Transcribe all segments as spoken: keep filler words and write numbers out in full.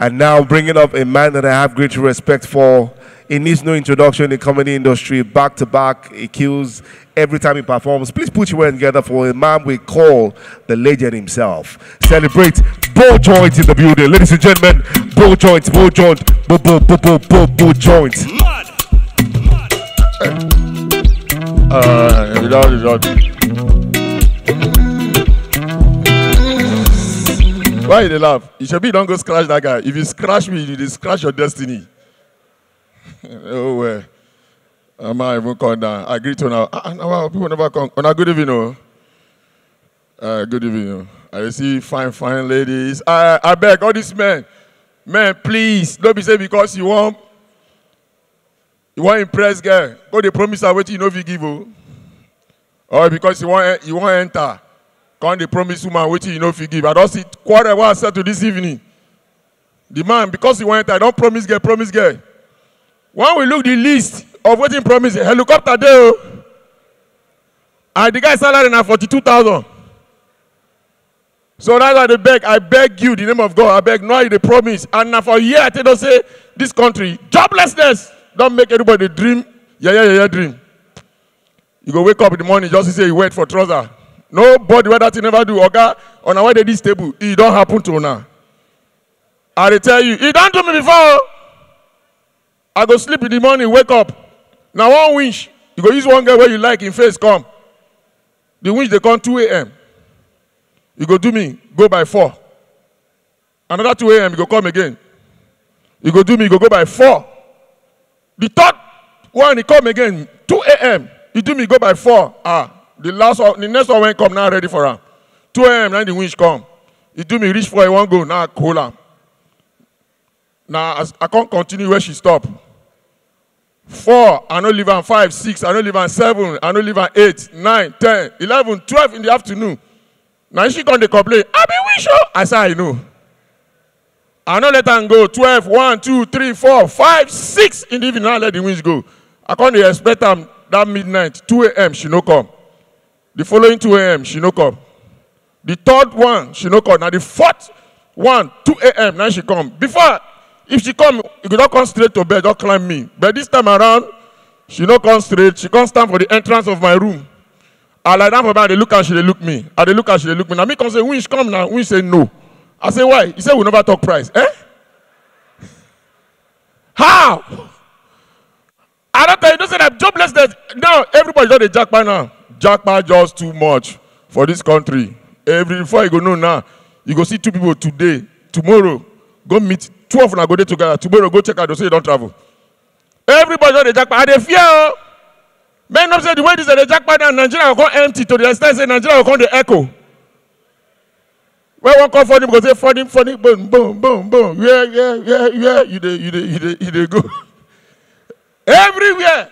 And now bringing up a man that I have great respect for. He needs no introduction in the comedy industry. Back to back, he kills every time he performs. Please put your hands together for a man we call the legend himself. Celebrate Bo Joint in the building. Ladies and gentlemen, Bo Joint, Bo Joint, Bo Bo Bo Bo Bo Bo Joint. Uh, without result. Why you dey laugh? You should be don't go scratch that guy. If you scratch me, you dey scratch your destiny. Oh well. Am I even come down? I greet you now. Ah, ah, now people never come. Una good evening, oh. Uh, good evening, oh. I see fine, fine ladies. I, I beg all these men, men, please, don't be say because you want, you want impress girl, go dey promise her wetin you no fit give, oh. Or because you want, you want enter, come dey promise woman wetin you no fit give. I don see quarrel wey I settle this evening. The man, because he want enter, I don promise girl, promise girl. When we look the list of wetin promise, helicopter dey, oh. And the guy salary na forty-two thousand. So that's why I dey beg, I beg you, the name of God, I beg, no, you dey promise. And na for here I tell you say this country, joblessness don make everybody dey dream, yeah, yeah, yeah, yeah, dream. You go wake up in the morning, just say you wait for trouser. Nobody wey that thing never do, oga, una wey dey this table, e don happen to una. I dey tell you, e don do me before, oh. I go sleep in the morning, wake up. Na one winch, you go use one girl wey you like in face come. The winch dey come two a.m. You go do me, go by four. Another two a.m. you go come again. You go do me, you go go by four. The third one, he come again, two a.m. You do me, go by four. Ah, the last one, the next one wey come now ready for am. Two a.m. na the winch come. You do me, reach four, you wan go, now I call am. Now as I can't continue where she stop. Four, I no leave am. Five, six, I no leave am. Seven, I no leave am. Eight, nine, ten, eleven, twelve in the afternoon. Now she come dey complain, I be winch, oh. I say I know. I no let am go. Twelve, one, two, three, four, five, six in the evening, I let the winch go. I come dey expect am that midnight, two a.m., she no come. The following two a.m., she no come. The third one, she no come. Now the fourth one, two a.m., now she come. Before, if she come, you go just come straight to bed, just climb me. But this time around, she no come straight. She come stand for the entrance of my room. I lie down for bed, I dey look her, she dey look me. I dey look her, she dey look me. Now me come say, winch, come now. Winch say no. I say, why? He say we never talk price. Eh? How? I don tell you, no say that joblessness. Now everybody just dey japa now. Japa just too much for this country. Every, before you go know now, you go see two people today, tomorrow, go meet, two of una go dey together. Tomorrow go check out, they say you don travel. Everybody just dey japa. I dey fear, oh. Men know say the way this dey japa now, Nigeria go come empty to the extent say Nigeria go come dey echo. When one come funny, go say funny, funny, boom, boom, boom, boom. Where, where, where, where you dey, you dey, you dey, you dey go? Everywhere.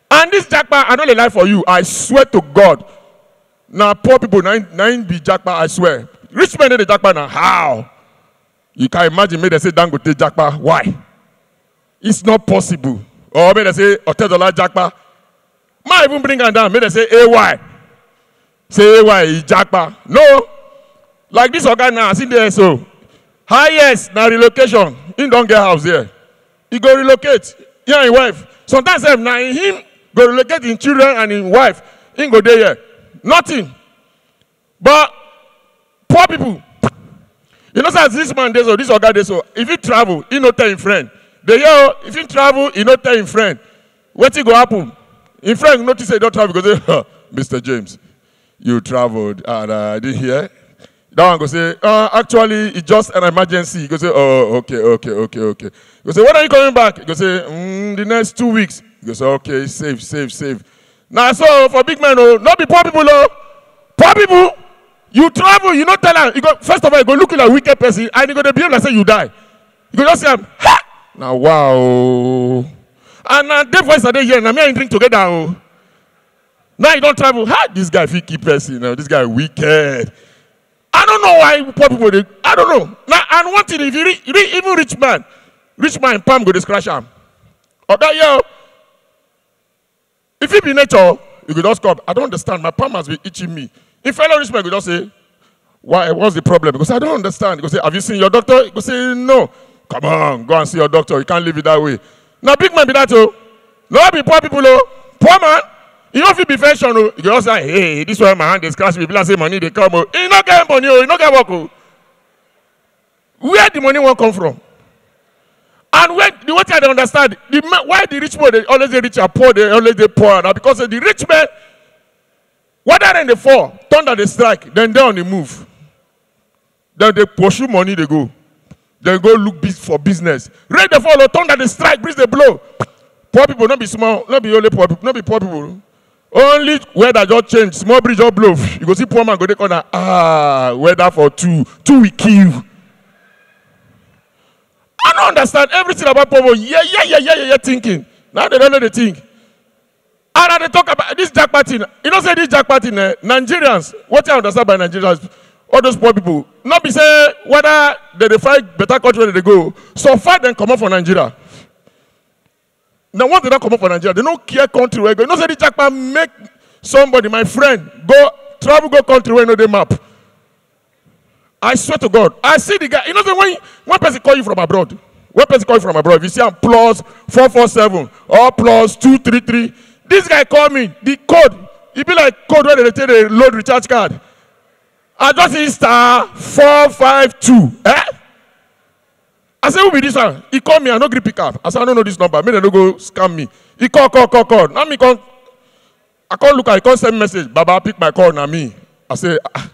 And this japa, I no dey lie for you. I swear to God. Na poor people, na im, na im be japa, I swear. Rich men no dey japa na how? You can imagine, make dem say Dangote japa. Why? It's not possible. Or make dem say Otedola japa. Ma even bring am down, make dem say A Y. Say A Y is japa. No. Like this oga now, as he dey so. Highest na relocation. He don get house there. He go relocate. He and him wife. Sometimes sef, na him go relocate him children and him wife. He go dey here. Nothing. But poor people, you know, say as this man dey so, this oga dey so, if he travel, he no tell him friend. Dey hear, oh, if he travel, he no tell him friend. Wetin go happen? Him friend notice say he don travel, go say, "Huh, Mister James, you traveled and uh, I didn't hear." That one go say, uh, "Actually, it's just an emergency." He go say, "Oh, okay, okay, okay, okay." He go say, "When are you coming back?" He go say, mm, "The next two weeks." He go say, "Okay, safe, safe, safe." Now, so for big men, oh, no be poor people, oh. Poor people, you travel, you no tell am. You go, first of all, you go look like wicked person, and you go dey behave like say you die. You go just say, "Ha!" Now, wow. And now, the voice I dey hear, now me and you drink together, oh. Now you don travel. Ha! This guy fit kill person. Now this guy wicked. I don't know why poor people dey. I don't know. Now, and one thing, if you re, re, even rich man, rich man palm go dey scratch am. Oga, yo, if it be nature, you go just come. I don't understand. My palm has been itching me. If fellow rich man go just say, "Why? What's the problem?" He go say, "I don't understand." He go say, "Have you seen your doctor?" He go say, "No." Come on, go and see your doctor. You can't leave it that way. Now, big man be that, oh. No be poor people, oh. Poor man, you don't feel be pension, oh. You just say, "Hey, this one, my hand is scratch me. Be like say money they come, oh." You no get money, oh. You no get work, oh. Where the money won't come from? And where the, what I don't understand, the ma- why the rich people they always dey rich and poor they always dey poor, now because of the rich men, whether in the fall, thunder they strike, then they on the move. Then they pursue money, they go. Then go look bus- for business. Rain they fall, or thunder they strike, breeze they blow. Poor people, not be small, not be only poor people, not be poor people. Only weather just change, small breeze just blow. You go see poor man go dey corner. Ah, weather for two, two will kill. I don't understand everything about poor people. Yeah, yeah, yeah, yeah, yeah, yeah, thinking. Now they don't know the thing. And I dey talk about this jackpot thing. You know, say this jackpot thing, eh, Nigerians, what I understand by Nigerians, all those poor people, not be say whether they dey find better country where they go. So far, then come up for Nigeria. Now, once they don't come up for Nigeria, they no care country where go. You know, say this jackpot make somebody, my friend, go travel, go country where no dey map. I swear to God, I see the guy. You know, say when one person call you from abroad, one person call you from abroad, if you see am plus four four seven or plus two three three, this guy call me. The code, it be like code where they take the load recharge card. I just see star four five two. Eh? I say, "Who be this one?" He call me, I no gree pick up. I say, "I don't know this number. Make dem no go scam me." He call, call, call, call. Now me come, I come look, I come send message. "Baba, pick my call, na me." I say, "Ah."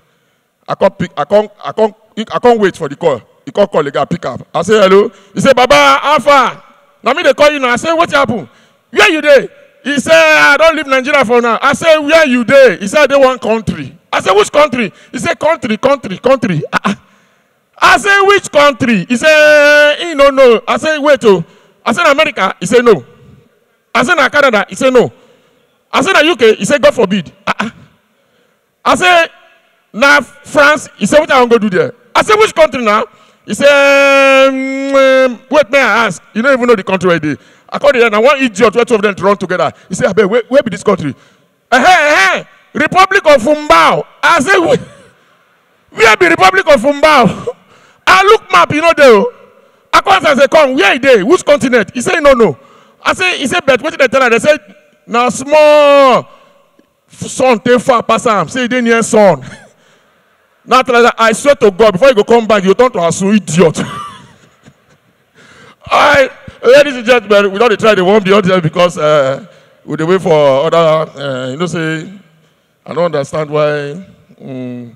I come pick, I come, I come, I come wait for the call. He come call again, I pick up. I say, "Hello." He say, "Baba, how far?" "Na me dey call you now." I say, "What happen? Where you dey?" He say, "I don't leave Nigeria for now." I say, "Where you dey?" He say, "I dey one country." I say, "Which country?" He say, "Country, country, country." Ah, ah. I say, "Which country?" He say he no know. I say, "Wait, oh." I say, "Na America?" He say, "No." I say, "Na Canada?" He say, "No." I say, "Na U K?" He say, "God forbid." Ah, ah. I say, "Na France?" He say, "What I wan go do there?" I say, "Which country now?" He say, "Mm, um, wait, may I ask?" You don't even know the country where they. I call the, now one idiot where two of them to run together. He say, "Abeg, where, where be this country?" "Eh, eh, eh, Republic of Fumbao." I say, "Wh- where be Republic of Fumbao?" I look map, you know, there. I come say, "Come, where e dey? Which continent?" He say, "No, no." I say, he say, "But wetin dem tell am?" They say, "Na small sun take far pass am." Say, "E dey near sun." Now, tell her, I swear to God, before you go come back, you turn to Asu idiot. I, ladies and gentlemen, we don't try to warm the audience because uh, we dey wait for other. Uh, you know, say I don't understand why. Um,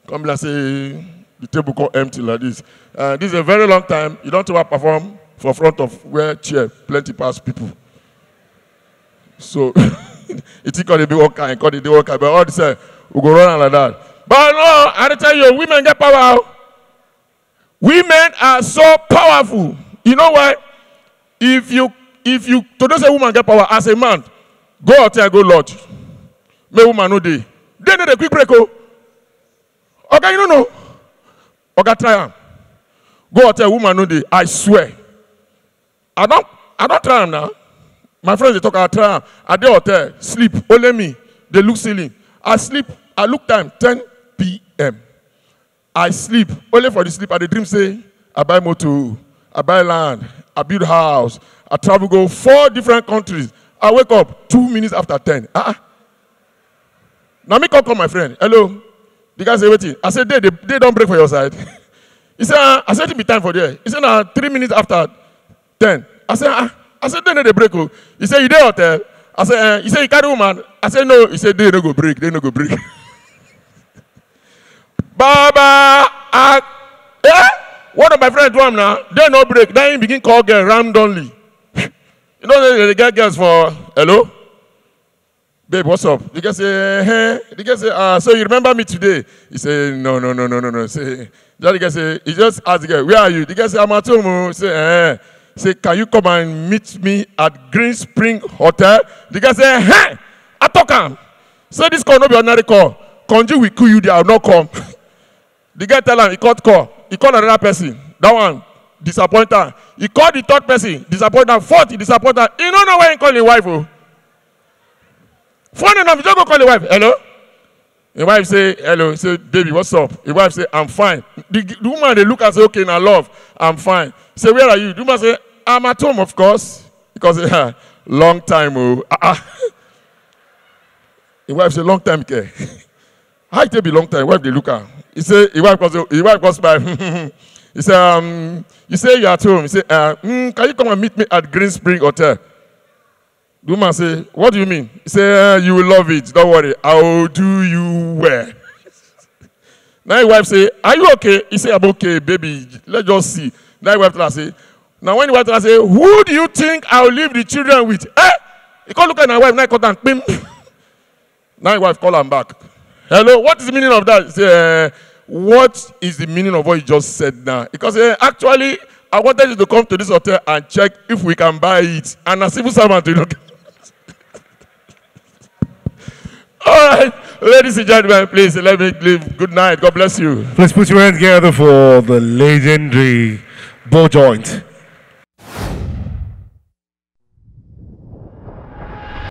come like say the table come empty like this. Uh, this is a very long time. You don't want to perform for front of where chair plenty pass people. So it think gonna be one kind, gonna be one kind, but all the same, we go run am like that. But no, I dey tell you, women get power. Oh. Women are so powerful. You know why? If you if you to know say woman get power as a man, go out there go lodge. Make woman no dey. They no dey quick break, oh. Okay, you no know. Okay, try am. Go out there, woman no dey. I swear. I don't I don't try am now. My friends they talk, I try am. I dey hotel, sleep, only me. They look ceiling. I sleep, I look time, ten p.m. I sleep. Only for the sleep, I dey dream say I buy motor, I buy land, I build house, I travel go four different countries. I wake up two minutes after ten. Ah, ah. Now me call, call my friend. "Hello." The guy say, "Wetin?" I say, "Day, day, day don't break for your side." He say, "Ah." I say, "It be time for there." He say, "Na three minutes after ten." I say, "Ah." I say, "Day no dey break, oh." He say, "You dey hotel?" I say, "Eh." He say, "You carry woman?" I say, "No." He say, "Day no go break, day no go break." Baba, I, eh? One of my friends do am now. Day no break. Then he begin call girl randomly. You know, they get girls for, "Hello? Babe, what's up?" The girl say, "Hey." The girl say, "Ah, so you remember me today?" He say, "No, no, no, no, no, no." Say, the girl say, he just asked the girl, "Where are you?" The girl say, "I'm at home, oh." Say, "Eh." Say, "Can you come and meet me at Green Spring Hotel?" The girl say, "Hey, I talk am. Say this call no be ordinary call. Konji will kill you there, I will not come." The girl tell am, he called call. He called another person. That one disappoint am. He called the third person, disappoint am. Fourth, he disappoint am. He no know where he call his wife, oh. Funny enough, he just go call his wife. "Hello?" Him wife say, "Hello." He say, "Baby, what's up?" Him wife say, "I'm fine." The, the woman dey look and say, "Okay, na love. I'm fine." Say, "Where are you?" The woman say, "I'm at home, of course." Because long time, oh. Ah, ah. Him wife say, "Long time, care." How it take be long time? Wife dey look am. He say, him wife come say, him wife come smile. He say, um, "You say you're at home." He say, uh, mm, "Can you come and meet me at Green Spring Hotel?" The woman say, "What do you mean?" He say, "Uh, you will love it. Don't worry. I will do you well." Now his wife say, "Are you okay?" He say, "I'm okay, baby. Let's just see." Now his wife tell her say, now when the wife tell her say, "Who do you think I will leave the children with?" Eh? He come look at my wife, now he cut am, pim. Now his wife call am back. "Hello, what is the meaning of that?" He say, "Eh, what is the meaning of what you just said now?" Because, eh, actually, I wanted you to come to this hotel and check if we can buy it. And a civil servant, you know. All right, ladies and gentlemen, please let me leave. Good night. God bless you. Please put your hands together for the legendary ball joint.